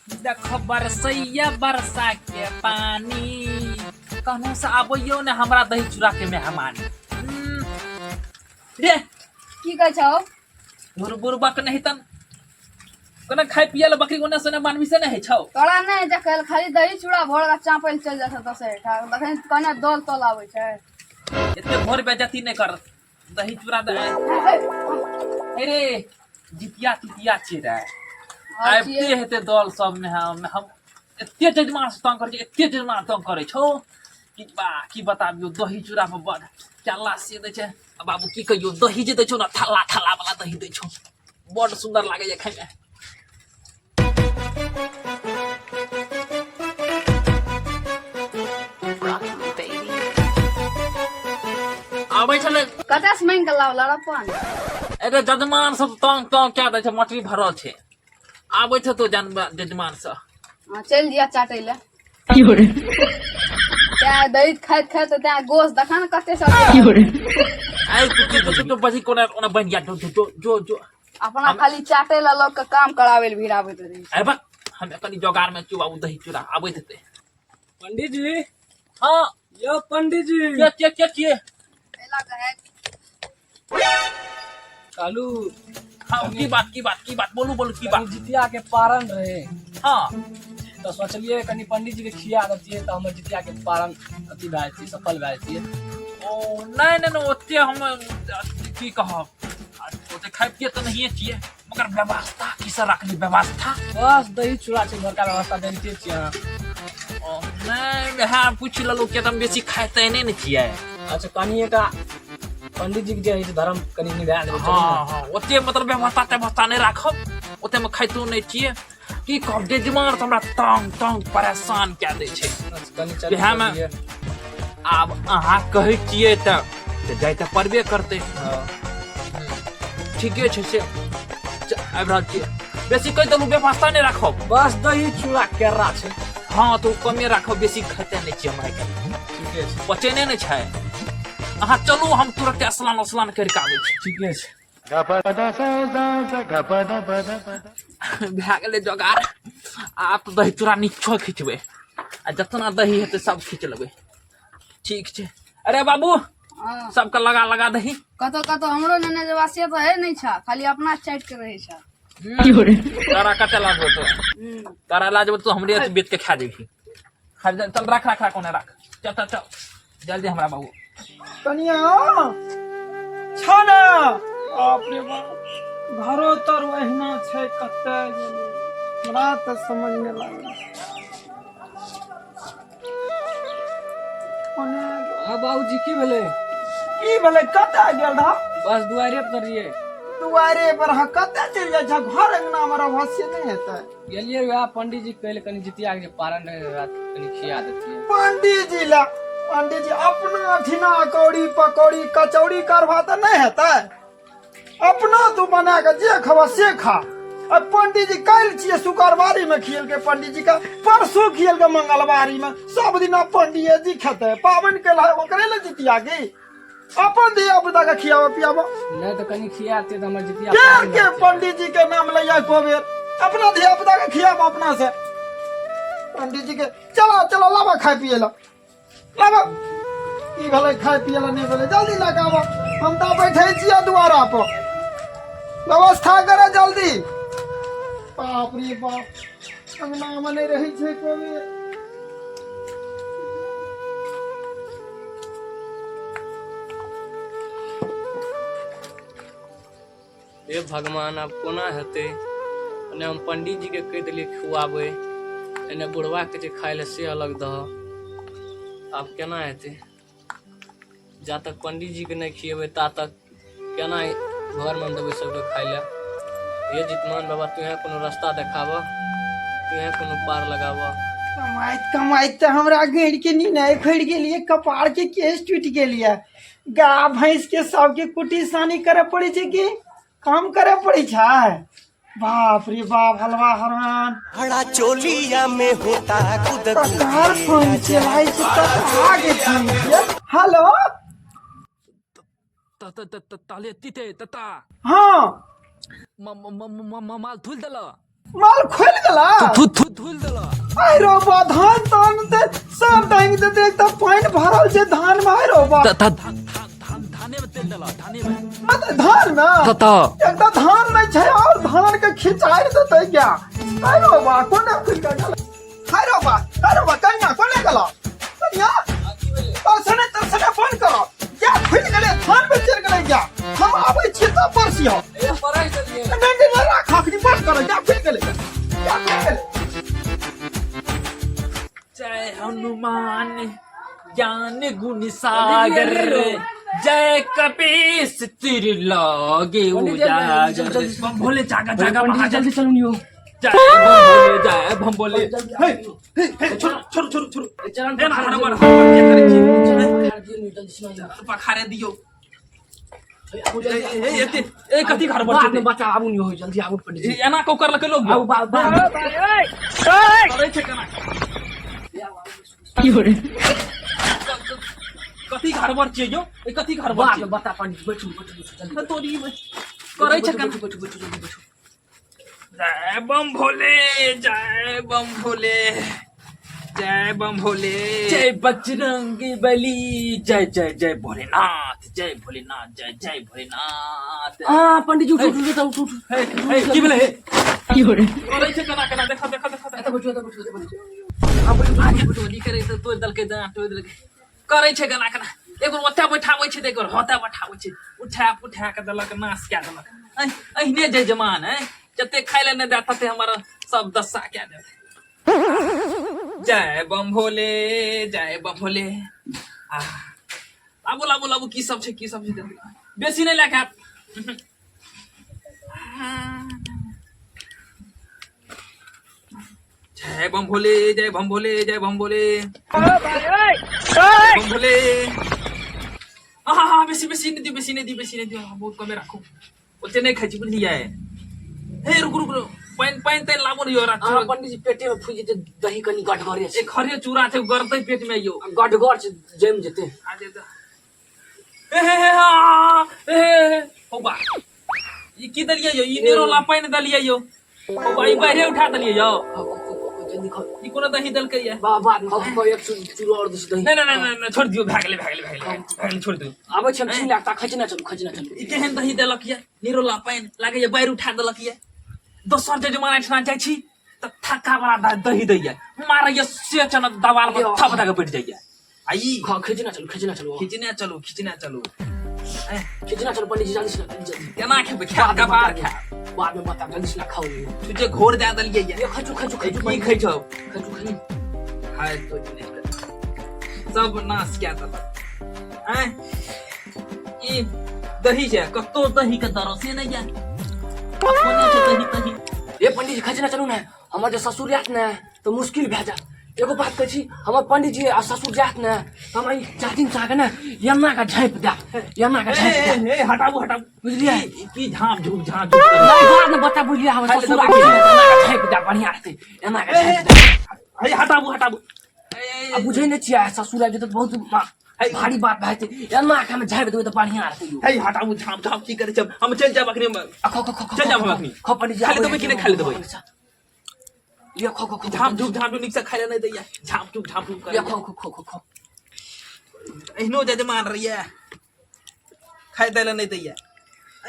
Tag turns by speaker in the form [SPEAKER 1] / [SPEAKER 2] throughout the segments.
[SPEAKER 1] देखो बरसैया बरसा के पानी कहूँ से आबैयो ने हमरा दही चूड़ा के मेहमान। रे
[SPEAKER 2] की कहै छौ?
[SPEAKER 1] बुर बुरबक नहीं तन कोना खाय पिए ला बकरी ओने सोने मानवी से नहीं होइ छौ।
[SPEAKER 2] तोरा नहि देखल, खाली दही चूड़ा भोर के चापै लए चलि जाइ छौ दोसर ठाम, तखन कोना दल तल आबै छै।
[SPEAKER 1] एते भोर बेजती नहि कर, दही चूड़ा दे। अरे जितिया तितिया छियै रे, आबिते हेतै दल सब में। हम एते जजमान से तंग करै छै, एते जजमान तंग करै छौ कि बा की बताबियौ। दही चूड़ा में बड़ केला से दै छै। आ बाबू की कहियौ, दही जे दै छौ ने, थल्ला थल्ला वाला दही दै छौ, बड़ सुंदर लागैए खायमे। आबै छलै।
[SPEAKER 2] कतऽ से मांगि के लावल अपन?
[SPEAKER 1] अरे जजमान सब तंग तंग कए दै छै, मटरी भरल छै, आबै छै तो जन जजमान सब।
[SPEAKER 2] हाँ, चलि दिया चाटै लए। तें दही खाइत खाइत तें गोश देखा ने कते सब।
[SPEAKER 1] आइ तू तू बजी कोना ओना बनि जा, जो जो जो जो।
[SPEAKER 2] अपना खाली चाटे ला लोग के काम करावे ले भिड़ाबैत रही।
[SPEAKER 1] अरे बा, हम कनी जोगार में चुबाबू दही चूड़ा आबैत हेतै।
[SPEAKER 3] पंडित जी।
[SPEAKER 1] हाँ।
[SPEAKER 3] यो पंडित जी।
[SPEAKER 1] के के के के
[SPEAKER 2] एला कहे।
[SPEAKER 3] कालू।
[SPEAKER 1] हाँ, की बात की बात की बात, बोलू बोलू, की बात?
[SPEAKER 3] कनी जितिया के पारण रहे।
[SPEAKER 1] हाँ।
[SPEAKER 3] तऽ सोचलियै कनी पंडित जी के खिया देतियै तऽ हमर जितिया के पारण अथी भए जैतियै, सफल भए जैतियै।
[SPEAKER 1] ओ नहीं नहीं नहीं, ओते हम की कहब, ओते खाइ पिए तऽ नहिए छियै, मगर व्यवस्था की सब रखली व्यवस्था?
[SPEAKER 3] बस दही चूड़ा छै, घरका व्यवस्था जानिते छियै अहाँ।
[SPEAKER 1] ओ नहीं, वएह पूछि लेलहुँ कि एकदम बेसी खाइ तऽ नहि ने छियै।
[SPEAKER 3] अच्छा, कनी एकटा पंडित जी के जे होइ छै धर्म कनी निभा देबै, चलू
[SPEAKER 1] हाँ
[SPEAKER 3] ने।
[SPEAKER 1] हाँ, ओते मतलब व्यवस्था व्यवस्था नहि राखब, ओते मे खाइतो नहि छियै। की कहब, जजमान तऽ हमरा तंग तंग परेशान कए दै छै।
[SPEAKER 3] अच्छा, कनी चलू।
[SPEAKER 1] इएहमे-
[SPEAKER 3] जल्दिये।
[SPEAKER 1] आब अहाँ कहै छियै तऽ जाइ तऽ पड़बे करतै।
[SPEAKER 3] हाँ।
[SPEAKER 1] ठीके छै, से आबि रहल छियै। बेसी कहि देलहुँ, व्यवस्था नहि राखब।
[SPEAKER 3] बस दही चूड़ा केरा छै।
[SPEAKER 1] हाँ, तऽ ओ कमे राखब, बेसी खाइते नहि छियै हमरा आइकाल्हि।
[SPEAKER 3] ठीके छै।
[SPEAKER 1] पचेने नहि छै। अहाँ चलू, हम तुरते स्नान उस्नान करि कऽ आबै छी।
[SPEAKER 3] ठीके छै।
[SPEAKER 1] भए गेलै जोगाड़। आब तऽ दही चूड़ा नीचो खिचबै आ जितना दही हेतै सब खींच लेबै। ठीक छै। अरे बाबू।
[SPEAKER 2] हाँ।
[SPEAKER 1] सबके लगा लगा दही।
[SPEAKER 2] कतौ कतौ हमरो नेने जेबा से तऽ है नहि छा, खाली अपना चाटि के रहै छा।
[SPEAKER 1] तारा कते लागो तो? तारा लाजबो तो हमरे अथी बेच के खा जेबही। खा जा, चल राख राख राख, ओने राख। चल चल चल जल्दी हमरा बाबू।
[SPEAKER 4] कनिया छ ने, बाप रे बाप, घरो तर ओहिना छै, कतऽ गेलै हमरा तऽ समझ नहि लागल।
[SPEAKER 3] हाँ बाबूजी, की भेलै?
[SPEAKER 4] की भेलै? कतऽ गेल रह?
[SPEAKER 3] बस दुआरे पर रहियै।
[SPEAKER 4] दुआरे पर? हाँ, कतऽ चलि जाइ छ? घर अंगना मे रहबह से नहि हेतै?
[SPEAKER 3] गेलियै वएह पंडित जी कहले कनी जितिया के जे पारण रहे रात, कनी खिया देतियै।
[SPEAKER 4] पंडीजी ला पंडीजी, अपना ठिना कौड़ी पकौड़ी कचौड़ी करबा तऽ नहि हेतै? अपना तू बना के जे खबा से खा। आ पंडीजी काल्हि छियै शुक्रवारी में खियलकै पंडीजी के, परसू खियलकै मंगलवारी में, सब दिना पंडिये जी खेतै? पाबनि के ला ओकरे ले जितिया की अपन धिया पुता के खियाबो पियाबो?
[SPEAKER 3] नहि तऽ कनी खिया देतियै तऽ हमर जितिया
[SPEAKER 4] के
[SPEAKER 3] पारण
[SPEAKER 4] के
[SPEAKER 3] भए जेतै।
[SPEAKER 4] पंडीजी के नाम लैया एको बेर? अपना धिया पुता के खियाबो अपना से, पंडीजी के चलो चलो लाबो खाय पिए ला लाबो। की भेलै खाय पिए ला? नहि भेलै? जल्दी लगाबो, हम तऽ बैठे छियै दुआरा पर, व्यवस्था करे जल्दी। बाप रे बाप, अंगना मे नहि रहै छै कोइ।
[SPEAKER 3] हे भगवान, आब कोना हेतै? एने हम पंडित जी के कहि देलियै खुआबै, एने बुढ़वा के जे खाय लए से अलग दह। आब केना हेतै? जा तक पंडित जी के नहि खिएबै ता तक केना घरमे हम देबै सबके खाय लए? हे जितमान बाबा, तुहे कोनो रास्ता देखाबह, तुहे कोनो पार लगाबह।
[SPEAKER 4] कमाइत कमाइत तऽ हमरा गैर के नीना उखड़ि गेलियै, कपार के केश टूटि गेलियै। गाय भैंस के सबके कुटी सानी करे पड़ै छै कि काम करे पड़ै छै? बाप रे बाप, हलवा हरान।
[SPEAKER 5] बड़ा चोलिया में होता कुद।
[SPEAKER 4] ककार फोन चलाइ छै? ककरा के फोन छै? हेलो।
[SPEAKER 1] त त त त ताले तीते तता।
[SPEAKER 4] हाँ।
[SPEAKER 1] म म म म माल थुल देला।
[SPEAKER 4] माल खोलि गेला।
[SPEAKER 1] थु थु थु।
[SPEAKER 4] आइ रो बा धान तान ते सब डांग दे देख त पानि भरल छै धान में आइ रो बा
[SPEAKER 1] त धान धान धाने में तेल डाला धाने में
[SPEAKER 4] मत धान में
[SPEAKER 1] त
[SPEAKER 4] एक त धान नहीं छै और धान के खिंचाई देतै क्या आइ रो बा कोने खुल के गेल आइ रो बा आइ रो बा कन्या कोने गेल कन्या सने तर सने फोन करो क्या खुल गेलै धान में चल गेलै क्या हम आबै छियै तब परसियो नहीं नहीं नहीं राख अखनी बंद करो क्या खुल गेलै क्या खुल गेलै
[SPEAKER 1] जय हनुमान ज्ञान गुण सागर जय कपीस त्रिलोकी उजागर बम भोले जागा जागा
[SPEAKER 3] पंडित जी जल्दी चलू नियो
[SPEAKER 1] जय बम भोले जय बम भोले हे हे हे छोड़ो छोड़ो छोड़ो छोड़ो
[SPEAKER 3] चरण
[SPEAKER 1] एना हड़बड़ हड़बड़ के करै छी
[SPEAKER 3] पखार दियौ नि, जल्दी सुनाइयो।
[SPEAKER 1] पखारे दियौ ए ए एते ए कथी हड़बड़
[SPEAKER 3] बाद
[SPEAKER 1] छै
[SPEAKER 3] में बच्चा आबू नि हो जल्दी आबू पंडित जी
[SPEAKER 1] एना को करलकै लोग
[SPEAKER 3] आबू बाद बाद
[SPEAKER 1] करै छै केना
[SPEAKER 3] की हो रे
[SPEAKER 1] कथी हड़बड़ छियै यौ ए कथी हड़बड़
[SPEAKER 3] बाद
[SPEAKER 1] छियै
[SPEAKER 3] में बता पंडित जी बैठू बैठू बैठू जल्दी
[SPEAKER 1] तोरी करै छै केना
[SPEAKER 3] बैठू बैठू बैठू जल्दी बैठू
[SPEAKER 1] जय बम भोले जय बम भोले जय बम भोले जय बजरंगी बली जय जय जय भोलेनाथ जय भोलेनाथ जय जय भोलेनाथ
[SPEAKER 3] हां पंडित जी उठू उठू उठू उठू
[SPEAKER 1] हे हे की भेलै हे
[SPEAKER 3] की हो रे
[SPEAKER 1] करै छै केना केना देखा देखा देखा
[SPEAKER 3] एतऽ बैठू एतऽ बैठू एतऽ बैठू
[SPEAKER 1] आब बैठू बैठू ई करै छै तोड़ि देलकै दाँत तोड़ि देलकै करै छै केना केना एगो ओतऽ बैठाबै छै तऽ एगो ओतऽ बैठाबै छै उठा पुठा कऽ देलक नाश कए देलक एहने जे जमान है जते खाय लए नहि दए तते हमर सब दशा कए देत जय बम भोले जय बम भोले आह, लाबू लाबू लाबू की सब छै की सब छै देखू। बेसी नहि लए के आयब जय बम भोले जय बम भोले जय बम भोले बम भोले हाँ हाँ बेसी बेसी नहि दियौ बेसी नहि दियौ बेसी नहि दियौ हाँ, बहुत कमे राखू ओते नहि खाइ छी बुझलियै हे रुकू रुकू रुकू। पानि पानि तानि लाबो ने यौ
[SPEAKER 3] अहाँ
[SPEAKER 1] रात
[SPEAKER 3] पंडित जी पेटे में फूलि जेतै दही कनि गढ़गरे छै
[SPEAKER 1] एक हरियर चूड़ा छै गरतै पेट में यौ
[SPEAKER 3] गढ़गर छै जमि जेतै
[SPEAKER 1] आ जेतै हे हे हे हा, हे हे हे हौबा ई की देलियै यौ ई नेरोला पानि देलियै यौ हौबा ई बाहरे उठा देलियै यौ
[SPEAKER 3] जल्दी खाओ
[SPEAKER 1] ई कोनो दही देलकै ये
[SPEAKER 3] बा बाद में खाओ एक चूरो और दस दही
[SPEAKER 1] नहि नहि नहि नहि छोड़ि दियौ भए गेलै भए गेलै भए गेलै भए गेलै छोड़ि दियौ
[SPEAKER 3] आबै छी हम छीन लाख ता खजना चलू खजना चलू
[SPEAKER 1] ई केहन दही देलक ये निरोला पानि लागैए बाढ़ि उठा देलक ये दोसर जे जमाना एहिठिना जाइ छी तऽ थक्का वाला दही दैए मारैए से चना दवाल पर थप दऽ कऽ बैठ जाइए आ ई
[SPEAKER 3] खींचना चलू खींचना चलू
[SPEAKER 1] खींचने चलू खींचने चलू
[SPEAKER 3] खींचना चलू पंडित जी जल्दी से जल्दी
[SPEAKER 1] केना खेबै खाय कपार खाय
[SPEAKER 3] बाद में बता जल्दी से खाओ लियो
[SPEAKER 1] तू जे घोर दए देलियै
[SPEAKER 3] ये खचू खचू खचू
[SPEAKER 1] की खाइ छौ
[SPEAKER 3] खचू खचू
[SPEAKER 1] खाय तो नहि सब नाश कए देलक आँय ई दही छै कतौ दही के दरसे नहि ये कोने छै दही तही
[SPEAKER 3] ए पंडित जी खचना चलू ने हमर जे ससुर जात ने तऽ मुश्किल भए जायत एगो बात कहै छी हमर पंडित जी आ ससुर जात ने तऽ हमरा ई चाचिन चाह के ने एना के झाँपि देत एना के झाँपि देत
[SPEAKER 1] ए हटाबू हटाबू
[SPEAKER 3] बुझलियै
[SPEAKER 1] ई की झाँप झूप झाँप झूप
[SPEAKER 3] नहीं बाद में बता बुझलियै हमर
[SPEAKER 1] खाइ ले
[SPEAKER 3] ससुर
[SPEAKER 1] देबो।
[SPEAKER 3] आबि गेलै एना के झाँपि देत बढ़िआँ रहतै एना के झाँपि देत
[SPEAKER 1] हे हटाबू हटाबू
[SPEAKER 3] आ बुझै नहि छियै ससुर आबि जेतै तऽ बहुत भारी बात भए जेतै एना के हम झाँपि देबै तऽ बढ़िआँ रहतै यौ
[SPEAKER 1] हे हटाबू झाँप झाँप की करै छै हम चलि जायब अखने
[SPEAKER 3] आ खो खो खो
[SPEAKER 1] चलि जायब हम अखनी
[SPEAKER 3] खो पंडित जी
[SPEAKER 1] खाली देबै कि नहि खाली देबै
[SPEAKER 3] लिअ खो खो खो
[SPEAKER 1] झाँप झूप झाँप झूप नीकसँ खाइ लए नहि दैया झाँप झूप झाँप झूप
[SPEAKER 3] लिअ
[SPEAKER 1] करै
[SPEAKER 3] खो खो खो खो खो
[SPEAKER 1] एहनो जजमान रहियै खाइ दै लए नहि दैया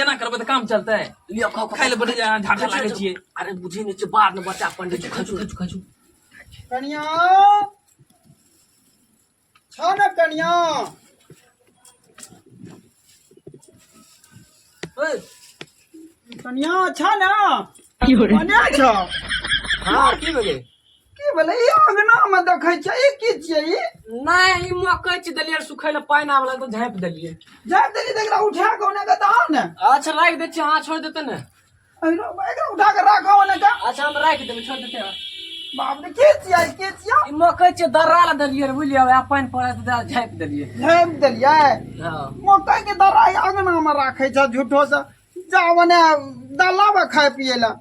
[SPEAKER 1] एना करबै तऽ काम चलतै
[SPEAKER 3] लिअ खो खो
[SPEAKER 1] खाइ लए बैठे अहाँ झाँझा लागै छियै
[SPEAKER 3] अरे बुझै नहि छियै बाद मे बच्चा पंडित जी खचू खचू खचू
[SPEAKER 4] कनिया छौ ने कनिया कनिया छौ ने कनिया छौ
[SPEAKER 3] हाँ की भेलै
[SPEAKER 4] की भेलै ई अंगना मे देखै छियै ई की छियै ई
[SPEAKER 3] नहि ई मकई छै देलियै सुखै लए पानि आबऽ लागल तऽ झाँपि देलियै
[SPEAKER 4] झाँपि देली तऽ एकरा उठा कऽ ओने के दहो ने
[SPEAKER 3] अच्छा राखि दै छियै अहाँ छोड़ि देतै ने
[SPEAKER 4] एकरा एकरा उठा कऽ राखो ओने के
[SPEAKER 3] अच्छा हम राखि देबै छोड़ि देतै
[SPEAKER 4] बाप रे के छियै के छियै
[SPEAKER 3] ई मकई छै दर्रा लए देलियै रे बुझलियै वएह पानि पड़ै तऽ झाँपि देलियै
[SPEAKER 4] झाँपि देलियै
[SPEAKER 3] हँ
[SPEAKER 4] मकई के दर्रा ई अंगना मे राखै छ झूठो से जा ओने दलाबे खाय पियै लए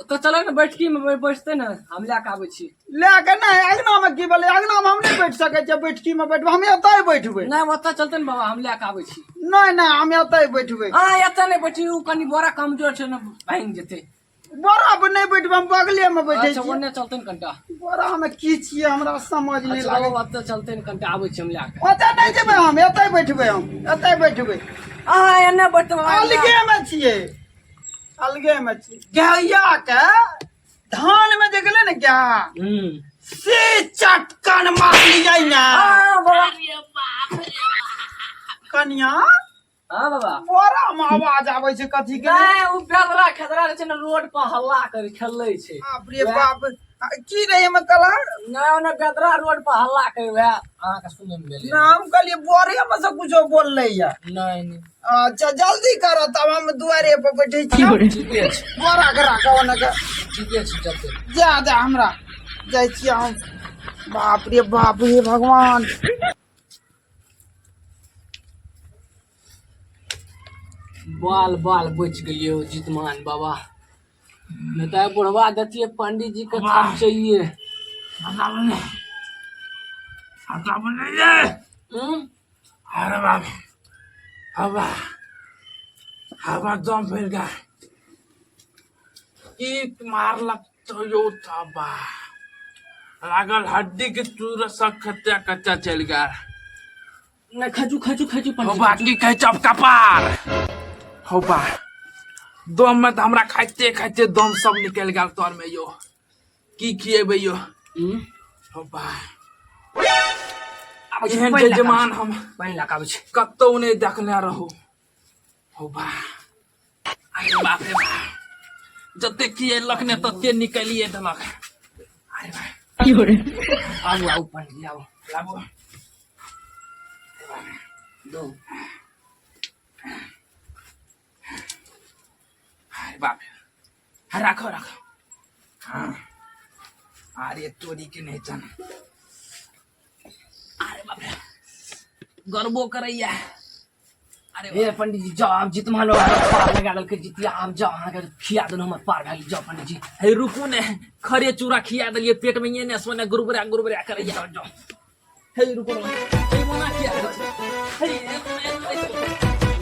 [SPEAKER 3] तऽ चलै ने बैठकी मे बैठतै ने हम लए कऽ आबै छी
[SPEAKER 4] लए के नहि अङ्गना मे की भेलै अङ्गना मे हम नहि बैठ सकै छियै बैठकी मे बैठबै हम एतै बैठबै
[SPEAKER 3] नहि ओतऽ चलतै ने बाबा हम लए कऽ आबै छी
[SPEAKER 4] नहि नहि हम एतै बैठबै
[SPEAKER 3] अहाँ एतऽ नहि बैठी ओ कनि बड़ा कमजोर छै ने भागि जेतै
[SPEAKER 4] बोरा पर नहि बैठबै, हम बगले मे बैठै
[SPEAKER 3] अच्छा
[SPEAKER 4] छियै।
[SPEAKER 3] ओन्ने चलते ने कनिटा।
[SPEAKER 4] बोरा मे की छियै हमरा समझ नहि
[SPEAKER 3] अच्छा
[SPEAKER 4] लागै।
[SPEAKER 3] ओतऽ चलते ने कनिटा, आबै छी हम लए कऽ।
[SPEAKER 4] ओतऽ नहि जेबै हम, एतै बैठबै, हम एतै बैठबै।
[SPEAKER 3] अहाँ एन्ने बैठबै?
[SPEAKER 4] अलगे मे छियै, अलगे मे छियै। गैया के धान में जे गेलै ने गाय से चटकन मारलियै ने।
[SPEAKER 3] हाँ बाबा।
[SPEAKER 4] कनिया।
[SPEAKER 3] हाँ बाबा।
[SPEAKER 4] बोरा मे आवाज आबै छै कथी के?
[SPEAKER 3] नहि, ओ बेदरा खेदरा जे छै ने रोड पर हल्ला करी खेलै छै।
[SPEAKER 4] बाप रे बाप, आ, की रहै एहिमे कलर?
[SPEAKER 3] नहि, ओने बेदरा रोड पर हल्ला करी, वएह अहाँके सुनै मे भेलै।
[SPEAKER 4] ना, हम कहलियै बोरे में से कुछो बोललै या।
[SPEAKER 3] नहि नहि।
[SPEAKER 4] अच्छा जल्दी कर तब, हम दुआरे पर बैठे छी।
[SPEAKER 3] ठीके छै।
[SPEAKER 4] बोरा के राखो ओने के।
[SPEAKER 3] ठीके छै, चलते।
[SPEAKER 4] जा जा, हमरा जाइ छियै हम। बाप रे बाप, हे भगवान।
[SPEAKER 3] बाल बाल बचि गेलियै ओ जितमान बाबा, नहि तऽ आइ बुढ़वा दैतियै पंडीत जी के थपचैये। हम्म?
[SPEAKER 1] अरे बाप, हवा हवा दम फैल गया की मारलक तो यो तबा लागल हड्डी के चूर सब कच्चा कच्चा चलि गेल।
[SPEAKER 3] नहि, खजू खजू खजू
[SPEAKER 1] हो
[SPEAKER 3] पंडीत।
[SPEAKER 1] बा की कहै छै कपार हो बा, दम में तऽ हमरा खाइते खाइते दम सब निकलि गेल तर में यो। की खिएबै यो?
[SPEAKER 3] हम्म?
[SPEAKER 1] हो बा।
[SPEAKER 3] आबै छी,
[SPEAKER 1] एहन
[SPEAKER 3] पानि लए कऽ आबै
[SPEAKER 1] जजमान
[SPEAKER 3] छी।
[SPEAKER 1] हम
[SPEAKER 3] पानि लए कऽ आबै छी।
[SPEAKER 1] कतौ नहि देखने रहू। हो बा, अरे बाप रे बाप, जते खिएलक ने तते निकलिए देलक। अरे बा।
[SPEAKER 3] आबू आबू पंडीत आबू।
[SPEAKER 1] लाबू।
[SPEAKER 3] दो।
[SPEAKER 1] अरे बाप रे, हाँ, राखो राखो। हाँ, अरे तोरी के नहीं चन। अरे बाप रे, गर्वो करैया। अरे
[SPEAKER 3] हे पंडीत जी, जाओ आब जितमान पार लगा देलकै जितिया। आब जाओ, अहाँके खिया देलहुँ, हमर पार भए गेल। जाओ पंडीत जी।
[SPEAKER 1] हे रुकू ने, खरे चूड़ा खिया देलियै, पेट में ये ने सोने गुरबुरा गुरबुरा करैया।
[SPEAKER 3] जाओ जाओ।
[SPEAKER 1] हे रुको ने, हे मोना किया करै छै? हे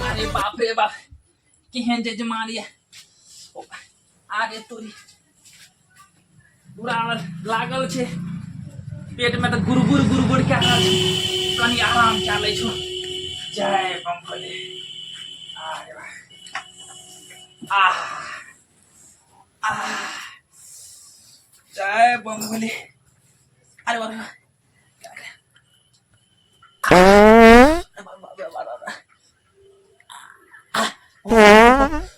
[SPEAKER 1] अरे बाप रे बाप, केहन जजमान ये। ओ, आगे तोरी पूरा लागल छै पेट में तऽ गुरगुर गुरगुर कए रहल छै। कनि आराम कए लै छौ। जय बम भोले। अरे वाह, आह आह, जय बम भोले। अरे बाप रे, अरे बाप रे, बाप रे, बाप रे।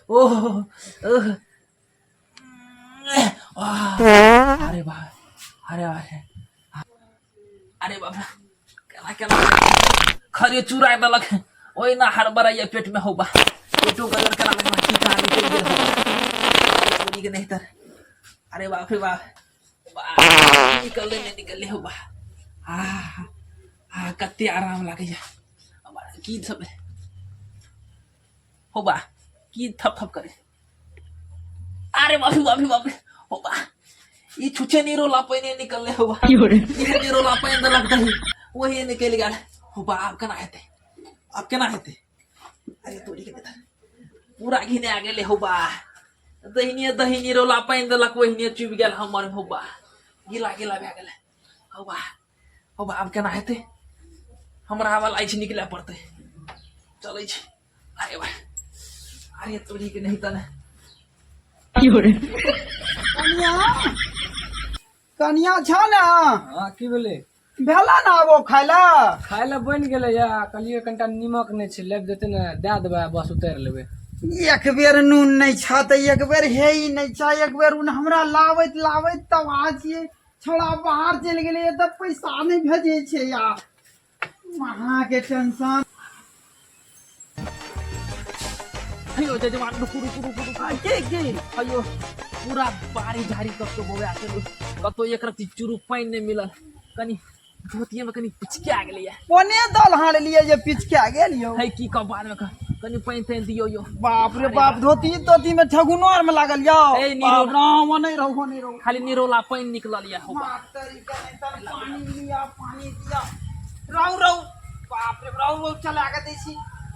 [SPEAKER 1] ओह ओह, अरे बाप, अरे अरे अरे बाप, केना केना खरे चूरा देलक, ओहिना हड़बड़ाइया पेट में। हौबा, पेटो गड़बड़ केना लगना, की कहाँ निकलि गेल हौबा चोरी के नहीं तर। अरे बाप रे बाप, निकलले नहीं निकलले। हौबा, आ आ कते आराम लागैया। की सब हौबा, की थप थप करे। अरे बाप रे बाप रे बाप रे, हौबा ई छुछे निरोला पहिने निकलले। हौबा, इहे निरोला पानि देलक दही, वही निकलि गेल। हौबा, आब केना हेतै, आब केना हेतै? अरे तोरी के बेटा, पूरा घिना गेलै। हौबा, दहिने दही निरोला पानि देलक, ओहिने चुबि गेल हमर। हौबा, गीला गीला भए गेलै। हौबा हौबा, आब केना हेतै? हमरा आबऽ लागै छै, निकले पड़तै। चलै छै। अरे वाह, अरे तोरी के नहीं तने।
[SPEAKER 4] कनिया, कनिया छ ने?
[SPEAKER 3] हाँ, की भेलै?
[SPEAKER 4] भेला ने आबो खाय ला?
[SPEAKER 3] खाय लए बनि गेलै या, कहलियै कनिटा नीमक नहि छै, लाबि देतै ने, दए देबै, बस उतारि लेबै।
[SPEAKER 4] एक बेर नून नहि छ तऽ एक बेर हे ही नहि छ, एक बेर उन हमरा लाबैत लाबैत तब आ छियै। छोड़ा बाहर चलि गेलै तऽ पैसा नहि भेजै छै यार, अहाँके टेंशन।
[SPEAKER 1] अयो जजमान, रुकू रुकू रुकू रुकू।
[SPEAKER 4] आ, के के?
[SPEAKER 1] अयो, पूरा बाड़ी झाड़ी कतौ बौआ चलू, कतौ एक रत्ती चूरू पानि नहि मिलल। कनि धोतिये में कनि पिचकिया गेलैया।
[SPEAKER 4] कोने दल हारलियै जे पिचका गेल यौ?
[SPEAKER 1] है की कह, बाद में कह, कनि पानि तानि दियौ यौ।
[SPEAKER 4] बाप रे बाप, धोती तोती में ठगुनो आर में लागल यौ?
[SPEAKER 1] ए, नीरो।
[SPEAKER 4] बाप राम, नहि रहू नहि रहू।
[SPEAKER 1] खाली निरोला पानि निकलल या। हो
[SPEAKER 4] मातरी के नहि तर, पानी लिया पानी दिया। रहू रहू, बाप रे, रहू रहू, चला के दै छी।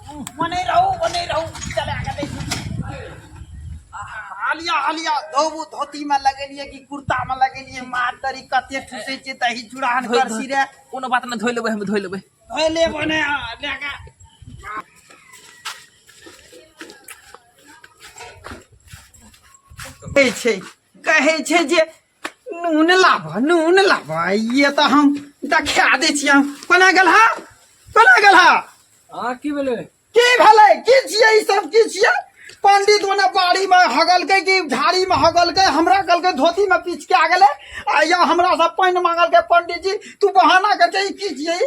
[SPEAKER 4] ओने रहू ओने रहू, चला के दै छी। हालिया हालिया धोबू धोती में लगेलिए कि कुर्ता में लगेलिए मार तरी कते ठुसै छै दही चूड़ा हन
[SPEAKER 1] धोइ-
[SPEAKER 4] करसी रे।
[SPEAKER 1] कोनो बात नहि, धोइ लेबै, हम धोइ लेबै।
[SPEAKER 4] धोइ लेबो ने लेके कहै छै, कहै छै जे नून लाब, नून लाब। ये तऽ हम देखा दै छियै हम। कोना गेल हा, कोना गेल हा?
[SPEAKER 3] हाँ, की भेलै?
[SPEAKER 4] की भेलै? की छियै ई सब? की छियै? पंडित ओने बाड़ी में हगलकै कि झाड़ी में हगलकै, हमरा कहलकै धोती में पीछ के आ गेलै आ या हमरा सब पानि मांगलकै। पंडित जी, तू बहाना कर छै। ई की छियै?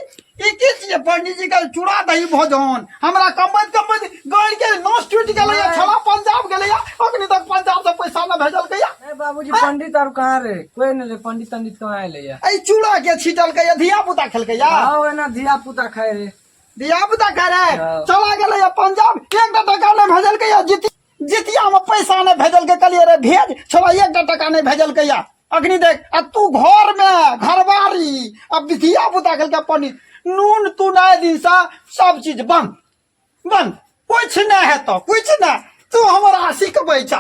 [SPEAKER 4] ई की छियै? पंडित जी के चूड़ा दही भोजन हमरा कमबैत कमबैत गड़ के नस टूटि गेलै। छला पंजाब गेलै, अखनी तक पंजाब से पैसा न भेजलकै।
[SPEAKER 3] ए बाबूजी, पंडित आर कहाँ रे? कोई नहीं रे, पंडित तंडित कहाँ आएले या?
[SPEAKER 4] एहि चूड़ा के छीटलकै? धिया पुता खेलकै या?
[SPEAKER 3] हाँ, एना धिया पुता खाए रे।
[SPEAKER 4] धिया पुता खाए रे।
[SPEAKER 3] हाँ।
[SPEAKER 4] चला गेलै या पंजाब, एकटा टका नहि भेजलकै या। जितिया में पैसा नहि भेजलकै। कहलियै रे भेज छला, एकटा टका नहि भेजलकै या अखनी देख। आ तू घर में घरबारी आ धिया पुता खेलकै पंडित। नून तू नहि दिन से सब चीज बंद बंद, कुछ नहि हेतौ, कुछ नहि। तू हमरा सिखबै छ?